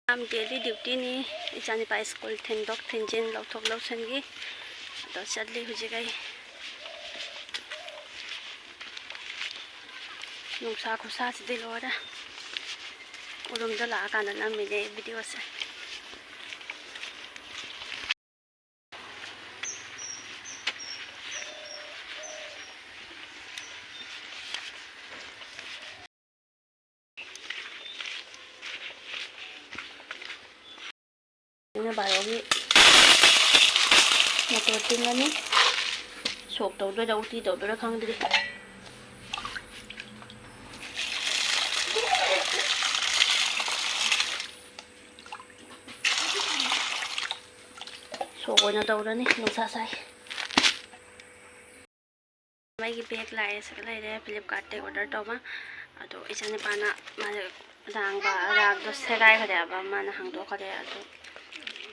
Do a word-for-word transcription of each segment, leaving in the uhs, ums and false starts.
ꯌꯥꯝ daily dutyꯅꯤ꯫ ꯏꯆꯥꯅꯤꯄꯥ school ꯊꯤꯟꯗꯣꯛ ꯊꯤꯟꯖꯤꯟ, ꯂꯧꯊꯣꯛ ꯂꯧꯁꯤꯟꯒꯤ ꯑꯗꯣ ꯆꯠꯂꯤ ꯍꯧꯖꯤꯛ ꯑꯩ꯫ ꯅꯨꯡꯁꯥ ꯈꯨꯁꯥꯁꯤꯗꯤ ꯂꯣꯏꯔꯦ꯫ ꯎꯔꯨꯝꯗ ꯂꯥꯛꯑꯀꯥꯟꯗ ꯅꯝꯃꯤꯅꯦ ꯑꯩ videoꯁꯦ꯫ ꯑꯩꯅ ꯕꯥꯔꯣꯒꯤ ꯃꯣꯇꯣꯔ ꯇꯤꯡꯉꯅꯤ꯫ ꯁꯣꯛ ꯇꯧꯗꯣꯏꯔꯥ ꯎꯇꯤ ꯇꯧꯗꯣꯏꯔꯥ ꯈꯪꯗ꯭ꯔꯤ꯫ ꯁꯣꯛ ꯑꯣꯏꯅ ꯇꯧꯔꯅꯤ, ꯅꯨꯡꯁꯥ ꯁꯥꯏ꯫ ꯃꯩꯒꯤ bag ꯂꯥꯛꯑꯦ, ꯁꯤꯒ ꯂꯩꯔꯦ, Flipkartꯇꯒꯤ order ꯇꯧꯕ꯫ ꯑꯗꯣ ꯏꯆꯥꯅꯨꯄꯥꯅ ꯃꯥꯁꯦ ꯔꯥꯡꯕ, ꯔꯥꯛꯇꯣ ꯁꯦꯒꯥꯏꯈ꯭ꯔꯦꯕ, ꯃꯥꯅ ꯍꯥꯡꯗꯣꯛꯈ꯭ꯔꯦ꯫ ꯑꯗꯣ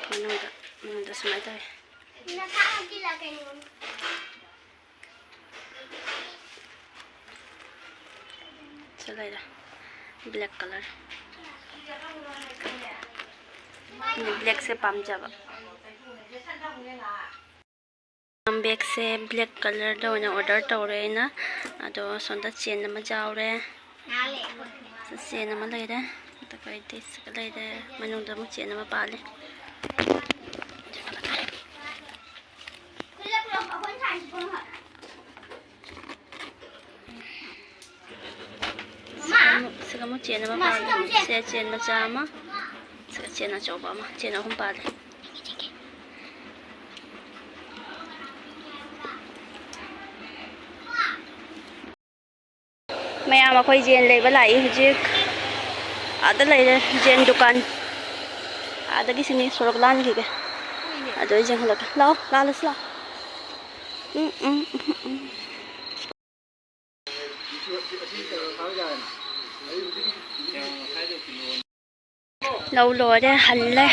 ꯃꯅꯨꯡꯗ, ꯃꯅꯨꯡꯗ ꯁꯨꯃꯥꯏꯅ ꯇꯧꯋꯦ꯫ ꯁꯤ ꯂꯩꯔꯦ, black colour꯫ ꯑꯩꯅ blackꯁꯦ ꯄꯥꯝꯖꯕ꯫ Bagꯁꯦ black colourꯗ ꯑꯣꯏꯅ order ꯇꯧꯔꯦ ꯑꯩꯅ꯫ ꯑꯗꯣ ꯁꯣꯝꯗ chain ꯑꯃ ꯌꯥꯎꯔꯦ꯫ Chain ꯑꯃ ꯂꯩꯔꯦ꯫ ꯑꯗꯨꯒ ꯗꯤꯁꯀ ꯂꯩꯔꯦ꯫ ꯃꯅꯨꯡꯗ ꯑꯃꯨꯛ chain ꯑꯃ ꯄꯥꯜꯂꯦ꯫ ꯁꯤꯒ ꯑꯃꯨꯛ, ꯁꯤꯒ ꯑꯃꯨꯛ chain ꯑꯃ ꯄꯥꯜꯂꯦ꯫ ꯁꯤꯗ chain ꯃꯆꯥ ꯑꯃ, ꯁꯤꯒ chain ꯑꯆꯧꯕ ꯑꯃ, chain ꯑꯍꯨꯝ ꯄꯥꯜꯂꯦ꯫ ꯃꯌꯥꯝ ꯑꯩꯈꯣꯏ ꯖꯦꯟ ꯂꯩꯕ ꯂꯥꯛꯏ ꯍꯧꯖꯤꯛ꯫ ꯑꯥꯗ ꯂꯩꯔꯦ ꯖꯦꯟ ꯗꯨꯀꯥꯟ꯫ ꯑꯥꯗꯒꯤ ꯁꯤꯅꯤ ꯁꯣꯔꯣꯛ ꯂꯥꯟꯈꯤꯒꯦ꯫ ꯑꯗꯨ ꯑꯩ ꯆꯪꯍꯜꯂꯛꯀꯦ꯫ ꯂꯥꯛꯑꯣ, ꯂꯥꯜꯂꯁꯤ ꯂꯥꯛꯑꯣ꯫ ꯎꯝ, ꯎꯝ, ꯎꯝ, ꯎꯝ꯫ ꯂꯧ ꯂꯣꯏꯔꯦ, ꯍꯜꯂꯦ꯫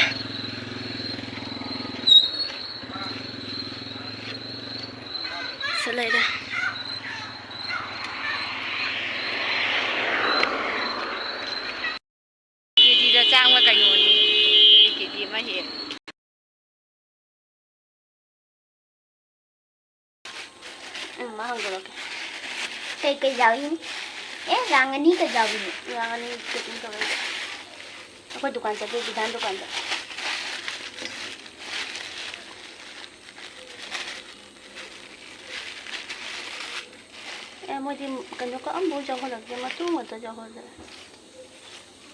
ꯁꯤ ꯂꯩꯔꯦ꯫ KGꯗ ꯆꯥꯝꯃ ꯀꯩꯅꯣꯅꯤ꯫ ꯎꯝ, ꯃꯥ ꯍꯪꯗꯣꯔꯛꯀꯦ꯫ ꯀꯩ ꯀꯩ ꯌꯥꯎꯏ? ꯑꯦ, ꯂꯥꯡ ꯑꯅꯤꯒ ꯌꯥꯎꯏꯅꯦ꯫ ꯂꯥꯡ ꯑꯅꯤ packing ꯇꯧꯔꯛꯏꯕ꯫ ꯑꯩꯈꯣꯏ ꯗꯨꯀꯥꯟ ꯆꯠꯄꯩ, ꯕꯤꯙꯥꯟ ꯗꯨꯀꯥꯟꯗ꯫ ꯑꯦ, ꯃꯣꯏꯗꯤ ꯀꯩꯅꯣ ꯀꯛꯑꯝꯕ ꯌꯥꯎꯍꯜꯂꯛꯇꯦ, ꯃꯇꯨꯝ ꯉꯥꯛꯇ ꯌꯥꯎꯍꯜꯂꯦ꯫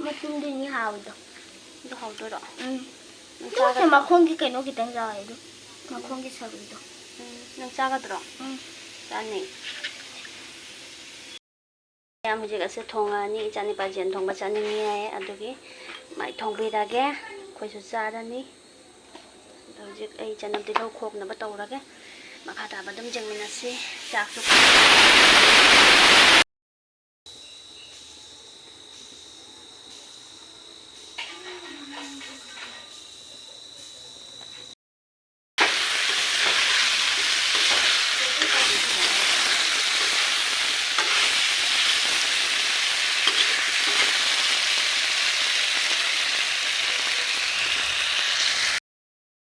ꯃꯇꯨꯝꯗꯨꯅꯤ ꯍꯥꯎꯋꯤꯗꯣ꯫ ꯑꯗꯨ ꯍꯥꯎꯗꯣꯏꯔꯣ? ꯎꯝ꯫ ꯅꯪ ꯑꯗꯨ ꯅꯠꯇꯦ, ꯆꯥꯒꯗ꯭ꯔꯣ? ꯃꯈꯣꯡꯒꯤ ꯀꯩꯅꯣ ꯈꯤꯇꯪ ꯌꯥꯎꯋꯦ ꯑꯗꯨ꯫ ꯃꯈꯣꯡꯒꯤ ꯁꯔꯨꯗꯣ꯫ ꯎꯝ, ꯅꯪ ꯆꯥꯒꯗ꯭ꯔꯣ? ꯎꯝ꯫ ꯆꯥꯅꯤ꯫ ꯃꯌꯥꯝ ꯍꯧꯖꯤꯛ ꯑꯁꯦ ꯊꯣꯡꯉꯛꯑꯅꯤ꯫ ꯏꯆꯥꯅꯤꯄꯥꯁꯦ ꯌꯦꯟ ꯊꯣꯡꯕ ꯆꯥꯅꯤꯡꯉꯤ ꯍꯥꯏꯌꯦ, ꯑꯗꯨꯒꯤ ꯃꯥꯏ ꯊꯣꯡꯕꯤꯔꯒꯦ꯫ ꯑꯩꯈꯣꯏꯁꯨ ꯆꯥꯔꯅꯤ꯫ ꯑꯗꯣ ꯍꯧꯖꯤꯛ ꯑꯩ ꯆꯅꯝ ꯇꯤꯜꯍꯧ ꯈꯣꯛꯅꯕ ꯇꯧꯔꯒꯦ꯫ ꯃꯈꯥ ꯇꯥꯕ ꯑꯗꯨꯝ ꯌꯦꯡꯃꯤꯟꯅꯁꯤ꯫ ꯆꯥꯛꯁꯨ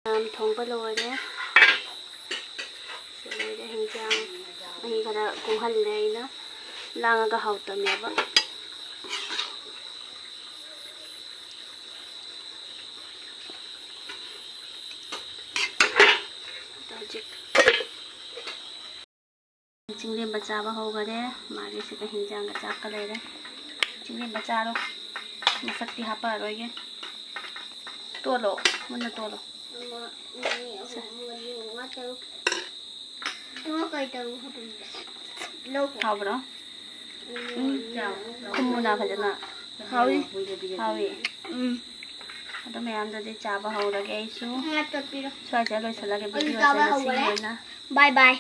ꯌꯥꯝ ꯊꯣꯡꯕ ꯂꯣꯏꯔꯦ꯫ ꯁꯤ ꯂꯣꯏꯔꯦ ꯍꯤꯟꯖꯥꯡ꯫ ꯃꯍꯤ ꯈꯔ ꯀꯣꯛꯍꯜꯂꯦ ꯑꯩꯅ꯫ ꯂꯥꯡꯉꯒ ꯍꯥꯎꯇꯕꯅꯦꯕ꯫ ꯍꯧꯖꯤꯛ ꯆꯤꯡꯂꯦꯝꯕ ꯆꯥꯕ ꯍꯧꯈꯔꯦ꯫ ꯃꯥꯒꯤ ꯁꯤꯗ ꯍꯤꯟꯖꯥꯡꯒ ꯆꯥꯛꯀ ꯂꯩꯔꯦ꯫ ꯆꯤꯡꯂꯦꯝꯕ ꯆꯥꯔꯣ꯫ ꯃꯁꯛꯇꯤ ꯍꯥꯞꯄꯛꯑꯔꯣꯏꯒꯦ꯫ ꯇꯣꯠꯂꯣ꯫ ꯃꯨꯟꯅ ꯇꯣꯠꯂꯣ꯫ ꯑꯃ, ꯑꯅꯤ, ꯑꯍꯨꯝ, ꯃꯔꯤ, ꯃꯉꯥ, ꯇꯔꯨꯛ꯫ ꯏꯃꯥ, ꯀꯩ ꯇꯔꯨꯛ ꯍꯥꯞꯄꯤꯅꯣ? ꯂꯧ꯫ ꯍꯥꯎꯕ꯭ꯔꯣ? ꯎꯝ꯫ ꯈꯨꯝꯃꯨꯅ ꯐꯖꯅ꯫ ꯍꯥꯎꯏ꯫ ꯍꯥꯎꯏ꯫ ꯎꯝ꯫ ꯑꯗꯣ ꯃꯌꯥꯝꯗꯨꯗꯤ ꯆꯥꯕ ꯍꯧꯔꯒꯦ ꯑꯩꯁꯨ꯫ ꯉꯥ ꯇꯣꯠꯄꯤꯔꯣ꯫ ꯁ꯭ꯋꯥꯏꯗ ꯂꯣꯏꯁꯤꯜꯂꯒꯦ ꯑꯩꯁꯨ video ꯁꯦ ꯆꯥꯕ ꯉꯁꯤꯒꯤ ꯍꯧꯔꯦ꯫ ꯑꯣꯏꯅ꯫ Bye bye꯫